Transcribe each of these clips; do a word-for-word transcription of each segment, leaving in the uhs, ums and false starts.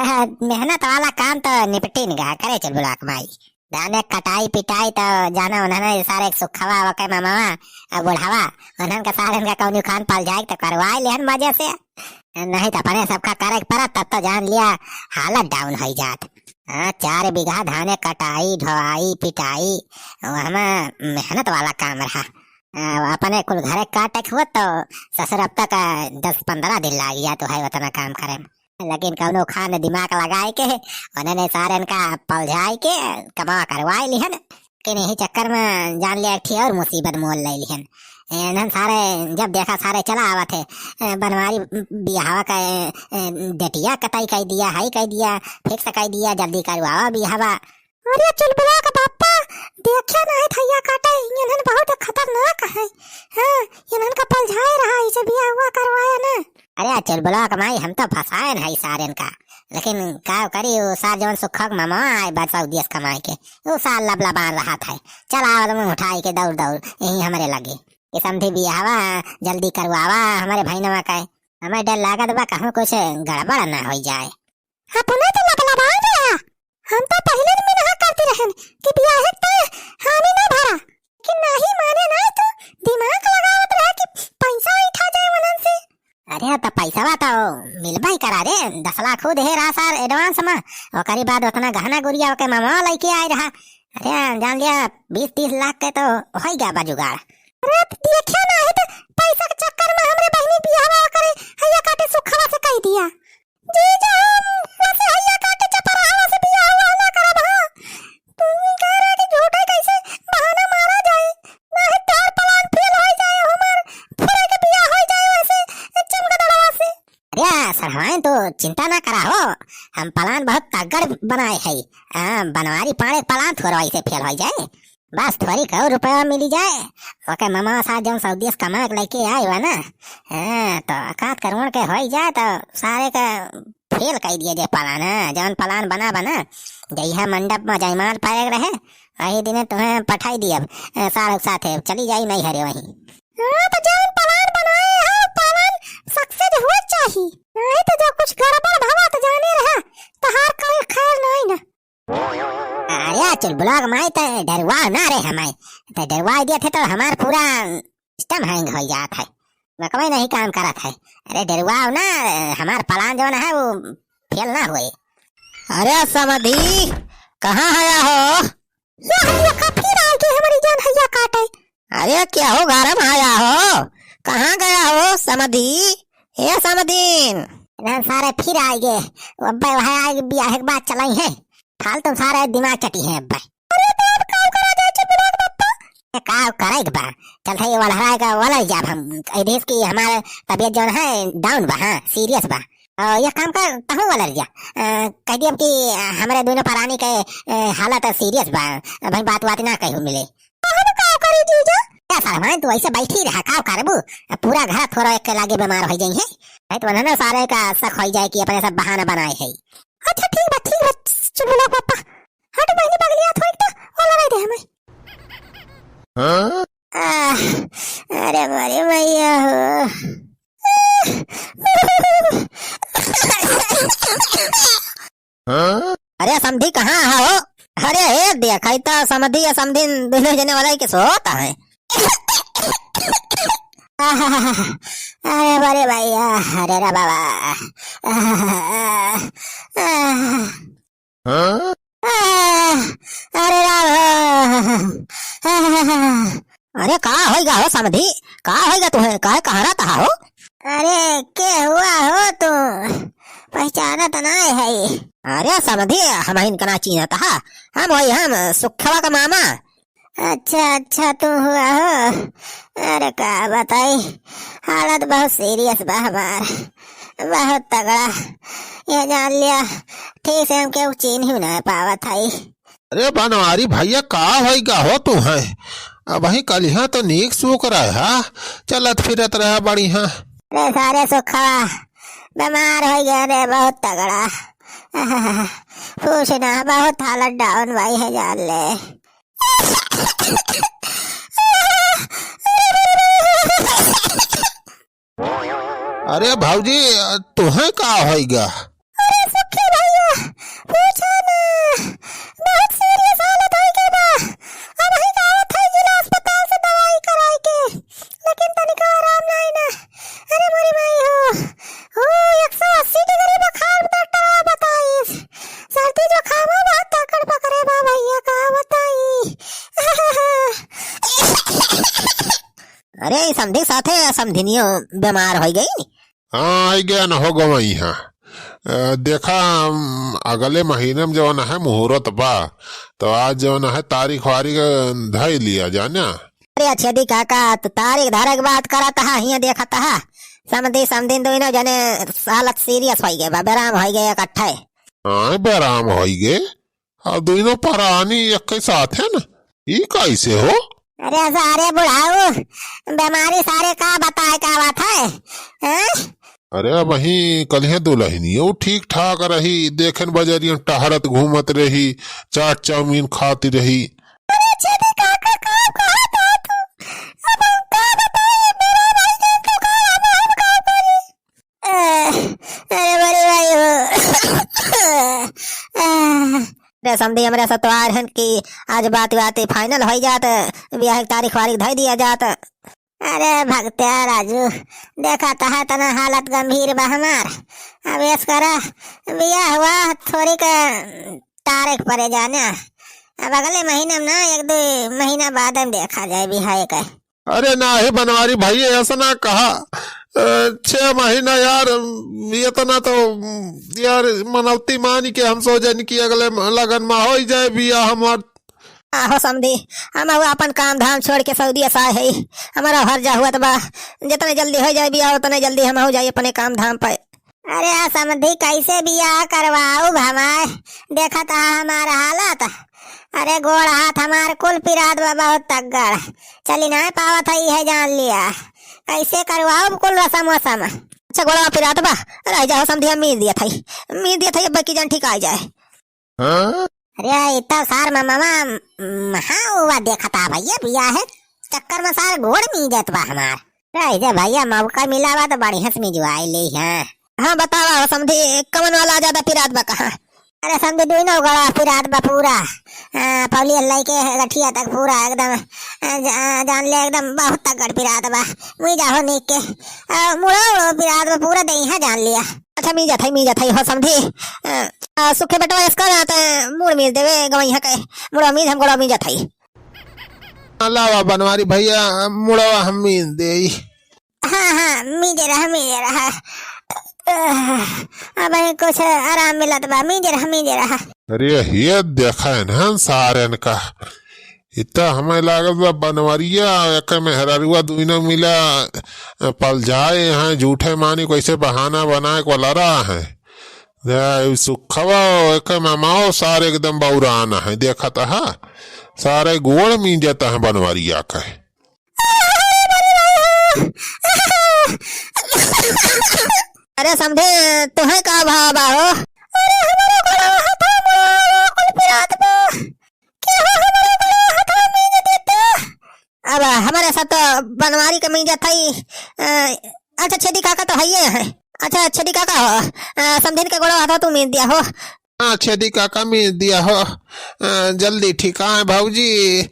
आ, मेहनत वाला काम तो निपटिन गा करे चुलबुला क माई। धाने कटाई पिटाई तो जाना उन्हने सारे सुखवा ओके मामावा, आ बुढ़ावा, उन्हन का सारन का कौनी खान पल जाए तो करवाई लेहन मजे से। नहीं तो अपने सबका करे के पड़त, तब तो जान लिया हालत down होइ जात। हाँ, चार बीघा धाने कटाई, ढोआई, पिटाई, वहमा मेहनत वाला काम रहा। आ, अपने कुल घरे काटे के हुआ तो ससुर अब तक, आ, दस पन्द्रह दिन लाग जात है उतना काम करे में। लेकिन कौनो खान दिमाग लगाए के, उन्हने सारन का पलझाए के कमा करवाए लिहन। लेकिन यही चक्कर में जान लिया एक ठे और मुसीबत मोल ले लिहन। इन्हन सारे जब देखा सारे चला आवत है, ए, बनवारी बियाहवा का, ए, ए, डेटिया कटाई कर दिया, हाई कर दिया, fix कर दिया, जल्दी करवावा बियाहवा। अरे चुलबुला का बापा, देखा ना है थैया काटे, इन्हन बहुत खतरनाक है। हाँ, इन्हन का पलझाए रहा, इसे बियाहवा करवाया ना। अरे चुलबुला का माई, हम तो फंसाए न है सारन का, लेकिन का करी, वो सार जवन सुखक मामा आए बा सऊदी से कमाए के, वो सार लबलबान रहत है। चल आवत में उठाई के दौड़ दौड़ यही हमरे लगे कि समधी बियाहवा जल्दी करवावा हमरे भैनवा का। हमें डर लागत बा कहूँ कुछ गड़बड़ ना हो जाए। अपने तो लबलबान रहा, हम तो पहिले दिन मिनहा करती रहन कि बियाहे तो हानि ना भरा, कि नाही माने ना तो दिमाग लगावत रहा कि पैसा उठा जाए वनन से। अरे तो पैसवा तो मिलबा ही करा रे, दस लाख खुद है रहा सार advance में, ओकरी बाद उतना गहना गुरिया ओके मामा लेके आए रहा। अरे जान लिया बीस तीस लाख के तो हो ही गया बा जुगाड़। अरे तो देखियो ना है तो पैसा के चक्कर में हमरे बहिनी बियाहवा करे हैया काटे सुखवा से कह दिया। जीजा, हम वसे हैया काटे चपरावा से बियाह हुआ ना करब, हाँ। तू ही कह रहे कि झूठे कैसे बहाना मारा जाए, ना है तोर plan fail हो जाए, हमार फुरे के बियाह हो जाए वैसे चमगदड़वा से। अरे सरवाइन, तू चिंता ना करा हो, हम plan बहुत तगड़ बनाए है। हाँ, बनवारी पाड़े plan थोड़ा ऐसे fail हो जाए। बस थोड़ी कऊ रुपया मिली जाए, ओके मामा साथ जौन सऊदी से कमा के लेके आए बा ना, हाँ, तो एकाध करोड़ के होई जाए तो सारे का fail कर दिया जे plan, हाँ, जौन plan बना बना, जइहा मंडप में जयमाल पाए रहे, वही दिने तुम्हें पठाई दिया, ए, सारे के साथे चली जाई नहीं हरे वहीं। हाँ, तो जौन plan बनाए हो, plan success हो चाही, नहीं तो जो कुछ गड़बड़ भवा तो जाने रहा, तहार कोई खैर नहीं ना। अरे चुलबुला के माई, ते डरवाओ ना रे हमारे, ते डरवा दिया थे तो हमार पूरा system hang हो जात है। वकवे नहीं काम करत है। अरे डरवाओ ना, हमार plan जौन है वो fail ना होए। अरे समधी, कहाँ हया हो? ये हम लोग का फिर आए के हमारी जान हैया काटे। अरे क्या हो गरम हया हो? कहाँ गया हो समधी? ए समधीन। ना सारे फिर आए गे। वो अब्बे वहाँ आए गे, बियाह के बाद चलाई है। फालतू सारे दिमाग चटी है अब्बे। अरे तो अब का करा जाए चुलबुला के बप्पा? ए, का करे के बा? चल थे ये वलहराए का वलर जाब हम। कह देस कि हमारे तबीयत जौन है down बा, हाँ, serious बा। अ, ये काम कर, तहूँ वलर जा। अ, कह दियब कि, अ, हमरे दोनों परानी के, अ, हालत serious बा। अ, भाई बात बात ना कहू मिले। हम का करी जीजा? क्या साला, तू ऐसे बैठी रहा, का करबू? अ, पूरा घर थोड़ा एक के लागे बीमार हो जाई है। नहीं तो उन्होंने सारे का शक हो जाए कि अपने सब बहाना बनाए है। अच्छा ठीक बा, ठीक बा, चुलबुला बप्पा। हट बहिनी पगलिया, थोड़ी तो वलराए दे हमें। हाँ? आह, अरे मोरी मैया हो। अरे समधी कहाँ है हो? अरे हे देख, ई तो समधी या समधी दोनों जने वाला ही के सोता है। अरे बड़े भैया, अरे रे बाबा। हाँ? आह, अरे राम। आह। अरे का होइगा हो समधी? का होइगा तुहे? काहे कहाँ रहता हो? अरे के हुआ हो तू? पहचानत नाय है। अरे समधी, हम इनका ना चीन्हत हा। हम वही हम सुखवा का मामा। अच्छा, अच्छा, तू हुआ हो? अरे, का बताई, हालत बहुत serious बा हमार, बहुत तगड़ा। ये जान लिया, ठीक से हम केहू चीन्ह ही ना पावत हई। अरे बनवारी भैया, का होइगा हो तुहे? अबहीं कलिहा तो नीक सूक रहा, चलत फिरत रहा बढ़िया। अरे सारे सुखवा, बीमार हो गया रे, बहुत तगड़ा। पूछ ना, बहुत हालत down भाई है, जान ले। अरे भौजी, तुहे का होइगा? अरे सुखी भाई, अरे, ई समधी के साथे समधिनियो बीमार होइ गई। हाँ, आइ गया न हो गवई हाँ। अ, देखा, हम अगले महीने में जवन है मुहूर्त बा, तो आज जवन है तारीख वारीख धइ लिया जाए ना। अरे छेदी काका, तू तारीख धरे के बात करत हा, हियाँ देखत हा, समधी समधिन दोनों जने हालत serious होइ गए बा, बेराम होइ गए इकट्ठे। हाँ, बेराम होइ गए। आ दुइनो परानी एक्के साथे न, ई कैसे हो? अरे सारे बुढ़ाऊ, बीमारी सारे का बताए का बात है, हैं? अरे अबहीं कलिहे दुलहिनियो ठीक ठाक रही, देखेन बजरियन टहरत घूमत रही, चाट चाउमीन खाती रही। अरे छेदी काका, का कहत हो तू? अब हम का बताई, मेरा भाई जान तो का, अब हम का करी? अ, अरे बड़े भाई हो। अ, रे समधी, हमरे सतवार हन कि आज बात बात final होइ जात, बियाह के तारीख वारीख धइ दिया जात। अरे भगत्या राजू, देखत हा तना हालत गंभीर बा हमार। अब ऐस करा, बियाह हुआ थोड़ी के तारीख परे जाने। अब अगले महीने में ना, एक दो महीना बाद में देखा जाए बियाह के। अरे नाही बनवारी भाई, ऐसा ना कहा। अ, छह महीना यार, इतना तो यार मनौती मानी के हम सोचन कि अगले लगन में होइ जाए बियाह हमार। आहो समधी, हम अब अपन काम धाम छोड़ के सऊदी से आए हई। हमारा हर्जा हुआ त बा, जितने जल्दी होइ जाए बियाह उतने जल्दी हम हो जाए अपने काम धाम पे। अरे आ समधी, कैसे बियाह करवाउब हमार? देखत हा हमार हालत। अरे गोड़ हाथ हमार कुल पिरात बा बहुत तगड़। चली नाहीं पावत है, इहे जान लिया। कैसे करवाउब कुल रसम वसम? अच्छा गोड़वा पिरात बा, रह जाओ समधी, हम मीज दिया था, मीज दिया था, अब की जान ठीक आ जाए। हाँ? अरे इतना सार मा-, मामा, म-, हाँ हुआ देखत हा भैया, बियाह है चक्कर में सार गोड़ मीजत बा हमार। रह जा भैया, मौका मिला बा तो बढ़िया से मिजवाई ले, हाँ। हाँ, बतावा हो समधी, कमन वाला ज्यादा पिरात बा कहाँ? अरे समधी, दुइनो गड़ा पिरात बा पूरा। आ, पौली लइके गठिया तक पूरा एकदम, आ, जा-, जान ले एकदम बहुत तगड़ पिरात बा। मुई जाहो नीक के। आ, मुड़ो उड़ो पिरात बा पूरा देहिया जान लिया। अच्छा, मीजत है, मीजत है, हो समधी। आ, आ, सुखे बेटवा इसका ना ते मुड़ मीज देवे गवैया के। मुड़ो मीज हम गोड़ो मीजत है। लावा बनवारी भैया, मुड़वा हम मीज देई। हाँ, हाँ, मीजे रहा, मीजे रहा। अब कुछ आराम मिलत बा, मीजे रहा, मीजे रहा। अरे, ये देखा है ना सारेन का। इतना हमें लागत बा बनवरिया, एक मेहरारुआ दुइनो मिला, पल जाए हैं, झूठे मानी कैसे बहाना बनाए को लड़ा है। जा, सुखवा, एक मामाओ सारे एकदम बौरान है, देखत हा, सारे गोड़ मीजत है बनवरिया के। अरे समधी, तुहे का भा बा हो? अरे हमरे गोड़वा हथवा मुड़वा कुल पिरात बा। के हो हमरे गोड़वा हथवा मीज देता? अब हमरे साथ तो बनवारी के मीजत है। अ, अच्छा छेदी काका तो हइये है। अच्छा छेदी काका हो, अ, समधिन के गोड़वा हथवा तू मीज दिया हो। हाँ, छेदी काका मीज दिया हो। अ, जल्दी ठीक आए भौजी। अ,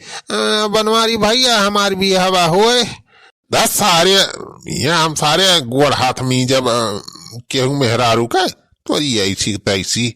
बनवारी भैया हमार बियाहवा होए। दस सारे, ये हम सारे गोड़ हाथ मीजब, अ, केहू मेहरारू के, तोरी ऐसी तैसी।